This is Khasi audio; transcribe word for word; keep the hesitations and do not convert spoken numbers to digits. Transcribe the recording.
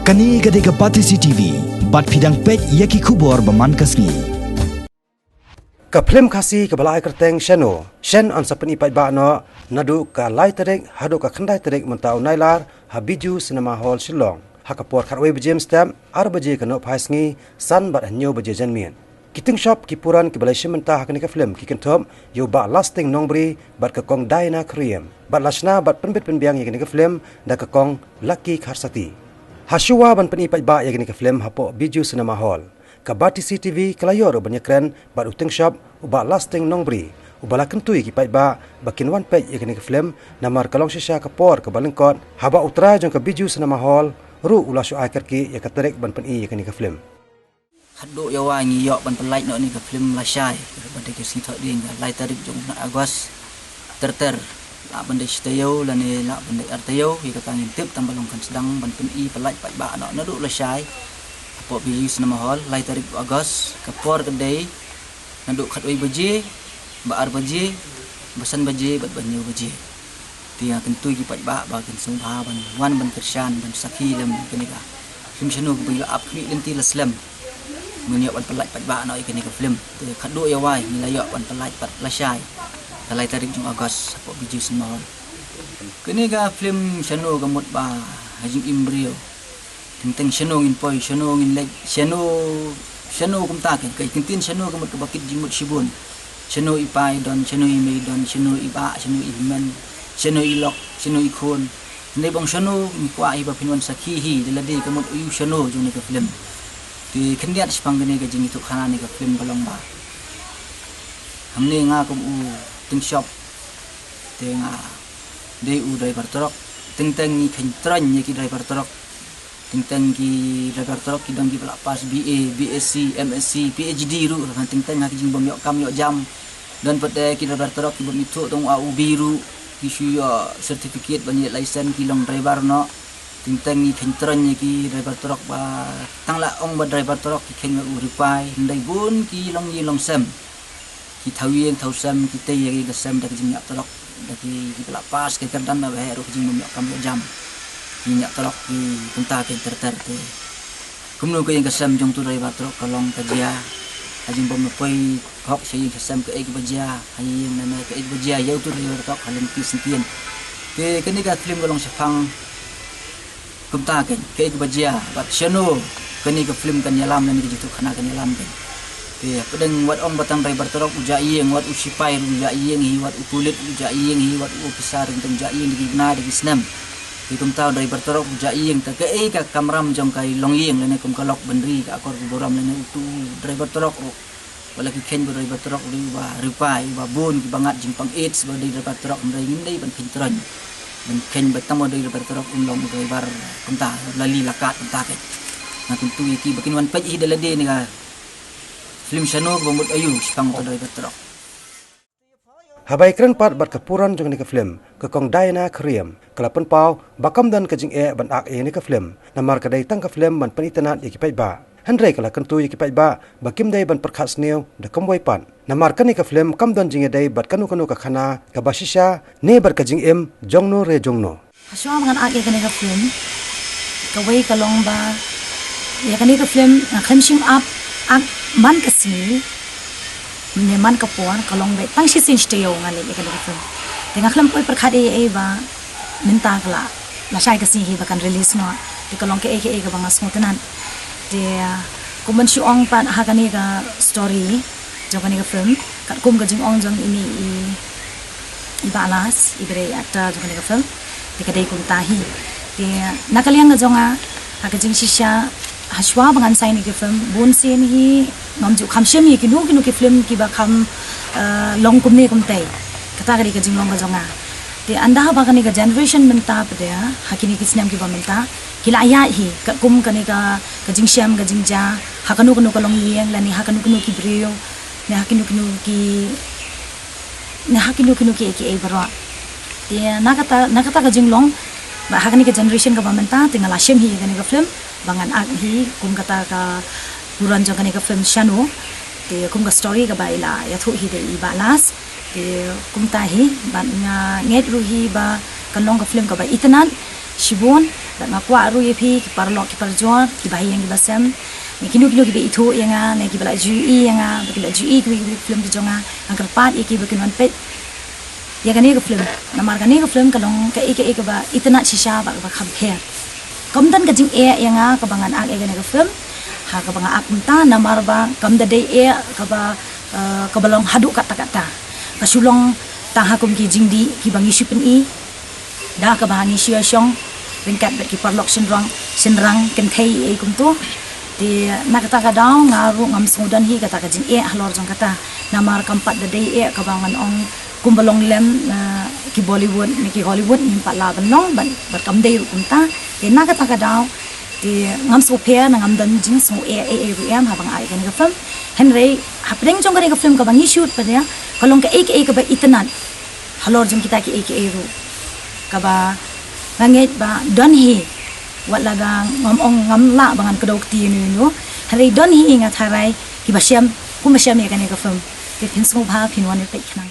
Kane ka dei ka Batesi T V, bad phi dang peit ïa ki khubor ba man ka sngi. Ka phlim Khasi kaba la ai kyrteng Shano, shen yn sa pyni paidbah noh, naduh ka lai tarik haduh ka khyndai tarik mynta u Nailar, ha Bijou Cinema Hall Shillong. Ha ka por khatwei baje mynstep, ar baje ka nongphai sngi, san bad hynñiew baje janmiet. Ki tyngshop ki puran kiba la shim bynta ha kane ka phlim ki kynthup ïa u Bah Lasting Nongbri bad ka Kong Diana Khariem. Bad la shna bad pynbit pynbiang ïa kane ka phlim da ka Kong Lucky Kharsati. Ha shuwa ban pyni paidbah ïa kane ka phlim hapoh Bijou Cinema Hall, ka Batesi T V ka la ïoh ruh ban ïakren bad u tyngshop u Bah Lasting Nongbri, uba la kyntu ïa ki paidbah ba kin wan peit ïa kane ka phlim, namar ka long shisha ka por kaba lyngkot, haba u trai jong ka Bijou Cinema Hall ruh u la shu ai kyrkieh ïa ka tarik ban pyni ïa kane ka phlim. Khatduh ïa wai ngi ïoh ban pynlait noh ïa kane ka phlim lashai, ba dei ka sngi Thohdieng, ka lai tarik jong u bnai August, ter ter, lah ban dei shi taïew lane lah ban dei ar taïew, ïa kata ngim tip, tang ba long kan sdang ban pyni pynlait paidbah noh naduh lashai hapoh Bijou Cinema Hall, lai tarik August. Ka por ka dei naduh khatwei baje, ba ar baje, ba san baje bad ba hynñiew baje. Te nga kyntu ïa ki paidbah ba kin sngewbha ban wan ban kyrshan ban sakhi lem ïa kane ka phlim Shano kaba ngi la ap khmih lynti la slem. Ngin ïoh ban pynlait paidbah noh ïa kane ka phlim. Te khatduh ïa wai ngi la ïoh ban pynlait pat lashai, ka lai tarik jong u August, hapoh Bijou Cinema Hall. Kane ka phlim Shano ka mut ba ha jingim briew, teng teng shano ngin poi, shano ngin leit, shano, shano kumta, ka, ka ktien shano ka mut kaba kit jingmut shibun. Shano i pa i don, shano i mei i don, shano i bah, shano i hynmen, shano i lok, shano i khun. Hynrei ba ong shano, ngi kwah hi ba phin wan sakhi hi da lade ka mut aïu shano jong kane ka phlim. Te khyndiat shaphang kane ka jingïathuhkhana ne ka phlim ka long ba, hangne nga kum u tyngshop, te nga dei u driver truck. Teng teng ngi kheiñ troiñ ïa ki driver truck. Teng teng ki driver truck ki don kiba la pass B A, B S C, M S C, P H D ruh, teng teng ha ki jingbym ïoh kam ïoh jam. Don pat de ki driver truck ki bym ithuh tang u A, u B ruh, ki shu ïoh certificate ban ïaleh license, ki long driver noh. Teng teng ngi kheiñ troiñ ïa ki driver truck ba, tang la ong ba driver truck ki kheiñ ba u riewpai, hynrei bun ki long ïing long sem. Ki thaw ïing thaw sem, ki tei ïa ki ka sem da ka jingïap truck, da ki, kiba la pass ka kyrdan ba heh ruh ka jingbym ïoh kam ïoh jam. Ki ñiah truck ki kumta kein ter ter te. Kumno ka ïing ka sem jong utu u driver truck ka long ka jia. Ha jingbym poi hok sha ïing sha sem kaei kaba jia, ha ïing ne ne kaei kaba jia ïa utu u driver truck ha lynti syntien. Te kane ka film ka long shaphang kumta kein, kaei kaba jia, bad shano kane ka film kan ïalam, lane ka jingïathuhkhana kan ïalam kein. Te hapdeng wat ong ba tang driver truck u jia ïing, wat u sipai ruh u jia ïing hi, wat u pulit u jia ïing hi, wat u ophisar ruh u jia ïing da ki bnai da ki snem. Te kumta u driver truck u jia ïing, te kaei ka kamram jong ka longïing, lane kum ka lok bynriew, ka akor ka burom, lane utu u driver truck ruh. Wat la ki kheiñ ba u driver truck u dei uba riewpai, uba bun kiba ngat jingpang AIDS ba dei driver truck, hynrei ngim dei ban kheiñ troiñ. Ban kheiñ ba tang ba dei driver truck un long u driver kumta, la li la kat kumta kein. Nga kyntu ïa ki ba kin wan peit hi da lade ne ka film shano kaba mut aïu shaphang uta u driver truck. Haba ïakren pat bad ka puran jong kane ka film, ka Kong Diana Khariem, ka la pynpaw ba kam don ka jingeh ban ak ïa kane ka film, namar ka dei tang ka film ban pynitynnad ïa ki paidbah. Hynrei ka la kyntu ïa ki paidbah ba kim dei ban pyrkhat sniew da kumwei pat, namar kane ka film kam don jingïadei bad kano kano ka khana kaba shisha ne bad ka jingim jongno re jongno. Hashwa ba ngan ak ïa kane ka film, kawei ka long ba ïa kane ka film nga khlem shym ap ak man ka sngi ne man ka por, ka long ba tang shisien shi taïew nga leh ïa kane ka film. Te nga khlem poi pyrkhat ei ei ba mynta ka la lashai ka sngi hi ba kan release noh. Te ka long kaei kaei kaba nga sngewtynnad. Te, ah, kum ban shu ong pat ha kane ka story jong kane ka film, katkum ka jingong jong ine i, i Bah Las, iba dei actor jong kane ka film. Te ka dei kumta hi. Te na ka liang ka jong nga, ha ka jingshisha, hashwa ba ngan sign ïa ka film, bun sien hi ngam ju kham shim ïa kino kino ki film kiba kham, eh, long kumne kumtei. Kata ka dei ka jinglong ka jong nga. Te ynda ba kane ka generation mynta pat de, ha kine ki snem kiba mynta, ki la ïaid hi, katkum kane ka, ka jingshem, ka jingjia, ha kano kano ka longïing, lane ha kano kano ki briew, ne ha kino kino ki, ne ha kino kino kiei kiei baroh. Te na kata, na kata ka jinglong, ba ha kane ka generation kaba mynta, te nga la shim hi kane ka film, ba ngan ak hi, kum kata ka puran jong kane ka film shano, te kum ka story kaba i la ïathuh hi da i Bah Las, te kumta hi, bad nga ngeit ruh hi ba kan long ka film kaba itynnad, Shibun, bad nga kwah ruh ïa phi ki paralok ki parajor, ki bahaïing ki basem, ne kino kino kiba ithuh ïa nga, ne kiba la ju ïohi ïa nga, ba ki la ju ïohi kiwei kiwei ki film ki jong nga, nga kyrpad ïa ki ba kin wan peit ïa kane ka film. Namar kane ka film ka long kaei kaei kaba itynnad shisha bad kaba kham pher. Kam don ka jingeh ïa nga kaba ngan ak ïa kane ka film, ha kaba nga ak kumta, namar ba kam da dei eh kaba, eh, kaba long haduh katta katta. Ka shu long tang ha kum ki jingdih kiba ngi shu pyni, da kaba ngi shu ïa shong ryngkat bad ki paralok shynrang, shynrang kynthei ei kumto. Te na kata ka daw nga ruh ngam sngewdon hi kata ka jingeh halor jong kata. Namar kam pat da dei eh kaba ngan ong kumba long lem, eh, ki Bollywood ne ki Hollywood ngim pat lah ban long bad, bad kam dei ruh kumta. Te na kata ka daw te ngam sngewpher ne ngam don jingsngew eh ei ei ruh em haba nga ai kane ka film. Hynrei hapdeng jong kane ka film kaba ngi shoot pat ïa, ka long kaei kaei kaba itynnad halor jong kita kiei kiei ruh, kaba nga ngeit ba don hi. Wat la ba ngam ong ngam lah ba ngan kdew kti ïano ïano, hynrei don hi, nga tharai kiba shem, kumba shem ïa kane ka film. Te phin sngewbha phin wan peit khnang.